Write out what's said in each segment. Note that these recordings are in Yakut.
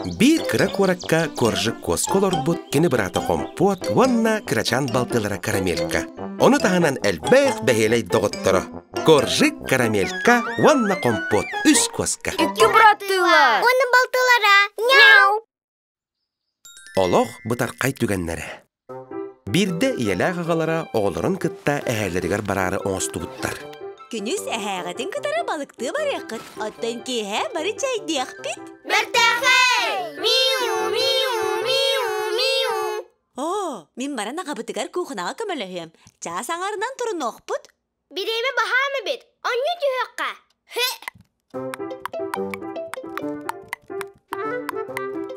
Биир кыра куоракка Коржик куоска олорбут кини быраата Хомпуот уонна кырачаан балтылара Карамелька. Ону таһынан элбэх бэһиэлэй доҕотторо Коржик, Карамелька уонна Хомпуот үс куоска. Икки быраттыылар. Уонна балтылара. Няу! Олох бытархай түгэннэрэ. Биирдэ ийэлээх аҕалара оҕолорун кытта эһээлэригэр бараары оҥостубуттар. Күнүс эһээҕитин кытары балыктыы барыаххыт, оттон киэһэ бары чэйдиэхпит. Бэртээхэй! Миу, миу, миу, миу! Оо, мин баран аҕабытыгар куухунаҕа көмөлөһүөм. Чаас аҥарынан турунуохпут. Бириэмэ баһаам эбит, онньу түһүөххэ.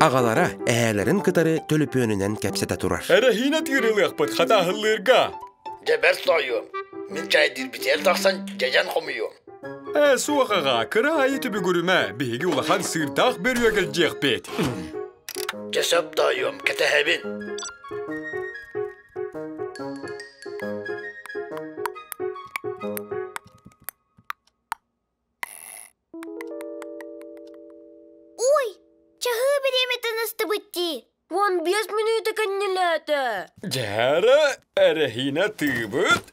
Аҕалара эһээлэрин кытары төлөпүөнүнэн кэпсэтэ турар. Эрэһиинэ тыырылыахпыт хатааһыллыырга. Дьэ бэрт тоойуом. Мин чайдыырбитигэр тахсан дьэдьэн хомуйуом. Ээ, суох аҕаа, кыра аайы түбүгүрүмэ, биһиги улахан сыырдаах бөрүөгэлдьиэхпит. Дьэ сөп тоойуом, кэтэһэбин. Ой, чаһыы бириэмэтин ыстыбыт дии. 15 мүнүүтэ кэннилээтэ. Дьээрэ, эрэһиинэ тыыбыт,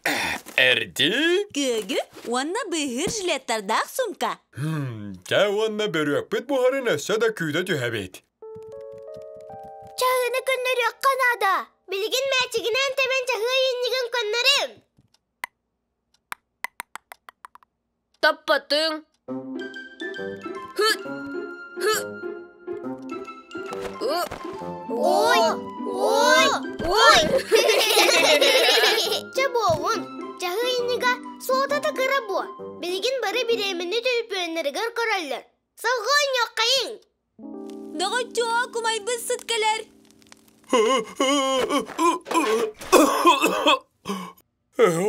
эрди. Күөгү уонна быыһыыр жилеттардаах сумка. Дьэ уонна бөрүөкпүт буһарын өссө да күүтэ түһэбит. Чаһыыны көннөрүөххэ наада. Билигин мээчигинэн тэбэн чаһыы иннигин көннөрүм. Таппатыҥ. Хы! Хы! Ой! Ой! Ой! Чэ буолун. Чаһыы иннигэ суотата кыра буо. Билигин бары бириэмэни төлөпүөннэригэр көрөллөр. Салгыы оонньуоххайыҥ. Доҕоччуок, умайбыт сыт кэлэр.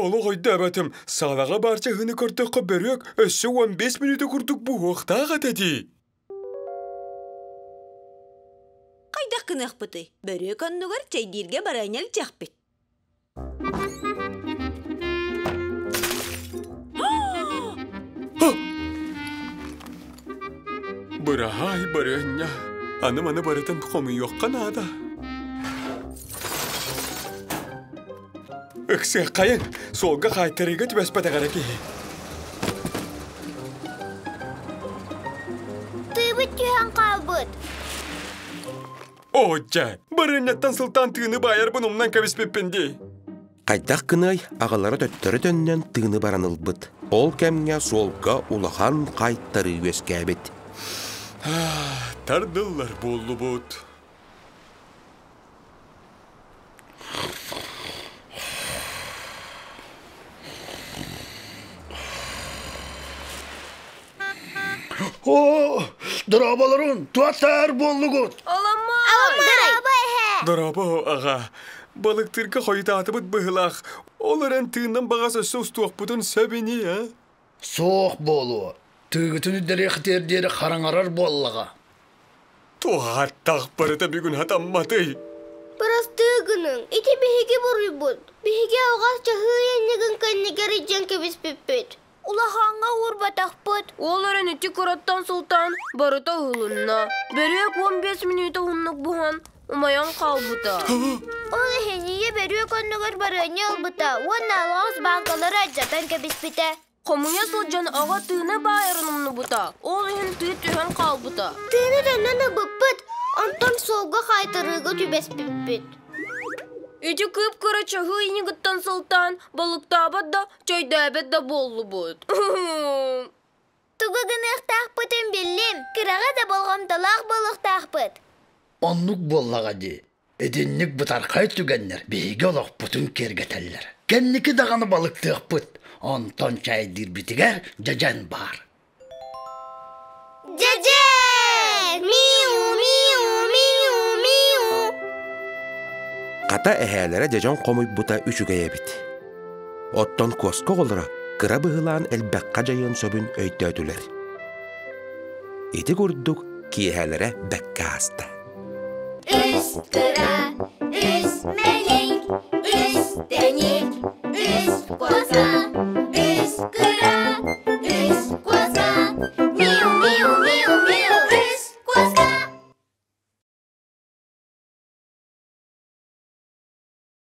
Олох өйдөөбөтүм. Саалаҕа баар чаһыыны көрдөххө бөрүөк өссө 15 мүнүүтэ курдук буһуохтаах этэ дии. Хайдах гыныахпытый? Бөрүөк оннугар чэйдииргэ барыанньа илдьэхпит. Быраһаай, барыанньа. Аны маны барытын хомуйуохха наада. Ыксыаххайыҥ, суолга хаайтарыыга түбэспэтэх эрэ киһи. Тыыбыт түһэн хаалбыт. Оо дьэ, барыанньаттан сылтаан тыыны баайарбын умнан кэбиспиппин дии. Хайдах гыныай, аҕалара төттөрү төннөн тыыны баран ылбыт. Ол кэмҥэ суолга улахан хайтарыы үөскээбит. Тардыллар буоллубут. Оо, дорооболорун, туаттаар буоллугут. Аламай! Дорообо эһээ! Дорообо, аҕа. Балыктыырга хойутаатыбыт быһыылаах. Ол эрэн тыыннан баҕас өссө устуохпутун сөп ини, а? Суох буолуо. Тыыгытын үрдэриэхтиэр диэри хараҥарар буоллаҕа. Туһааттаах барыта бүгүн хатамматый. Бырастыы гыныҥ, ити биһиги буруйбут. Биһиги алҕас чаһыы иннигин кэннигэр илдьэн кэбиспиппит. Улахаҥҥа уурбатахпыт. Ол эрэн ити кыраттан сылтаан барыта уһулунна. Бөрүөк 15 мүнүүтэ уһуннук буһан, умайан хаалбыта. Ол иһин ийэ бөрүөк оннугар барыанньа ылбыта уонна алҕас бааҥкалары алдьатан кэбиспитэ. Хомуйа сылдьан аҕа тыына баайарын умнубута, ол иһин тыы түһэн хаалбыта. Тыыны төннөн ылбыппыт, онтон суолга хаайтарыыга түбэспиппит. Ити кып-кыра чаһыы инигиттэн сылтаан балыктаабат да, чэйдээбэт да буоллубут. Тугу гыныахтаахпытын биллим, кыраҕа да болҕомтолоох буолуохтаахпыт. Оннук буоллаҕа дии. Итинник бытархай түгэннэр биһиги олохпутун киэргэтэллэр. Кэнники даҕаны балыктыахпыт, онтон чэйдиирбитигэр дьэдьэн баар. Дьэдьэн! Миу, миу, миу, миу! Хата эһээлэрэ дьэдьэн хомуйбута үчүгэй эбит. Оттон куоска оҕолоро кыра быһылаан элбэххэ дьайыан сөбүн өйдөөтүлэр. Ити курдук киэһээлэрэ бэккэ ааста. Үс кыра, үс мэник, үс тэник, үс коза, үс кыра.